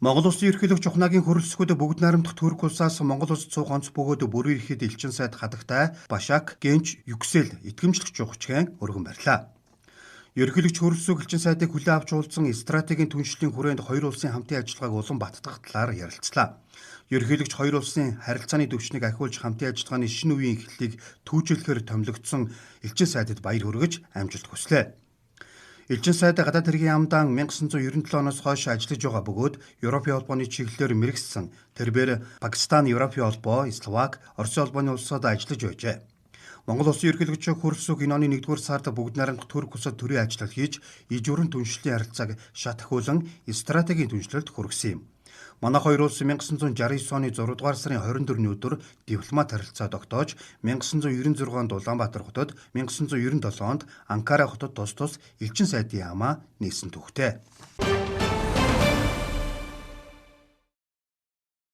Монгол Улсын ерөнхийлөгч Ухнаагийн хүрэлцэхэд бүгд найрамдах Турк улсаас Монгол улсад суух онц бөгөөд бүрэн эрхэд элчин сайд хадагтай Башак Генч Юксел итгэмжлэх жухчгийн өргөн барьлаа. Ерөнхийлөгч Хөрөлсөг элчин сайдыг хүлээн авч уулзсан стратегийн түншлэлийн хүрээнд хоёр улсын хамтын ажиллагааг улам баттгах талаар ярилцлаа. Ерөнхийлөгч хоёр улсын харилцааны түвшнийг ахиулж хамтын ажиллагааны шинэ үеийн эхлэлийг түүжүүлэхээр томилогдсон элчин сайдад баяр хүргэж амжилт хүслээ. Элчин сайд гадаад хэргийн яамдан 1997 оноос хойш ажиллаж байгаа бөгөөд Европын холбооны чиглэлээр мэргэссэн. Тэрбээр Пакистан, Европын холбоо, Словак, Оросын холбооны улсад ажиллаж байжээ. Монгол Улсын ерөнхийлөгч Хөрөлсөг энэ оны 1-р сард бүгд найрамдах Турк улсад төрийн ажиллал хийж, иж бүрэн түншлэлийн харилцааг шат ахиулан стратегийн түншлэлд хүргэсэн юм. Манай хоёр улс 1969 оны 6 дугаар сарын 24-ний өдөр дипломат харилцаа тогтоож, 1996 онд Улаанбаатар хотод, 1997 онд Анкара хотод тус тус элчин сайдын яамаа нээсэн түүхтэй.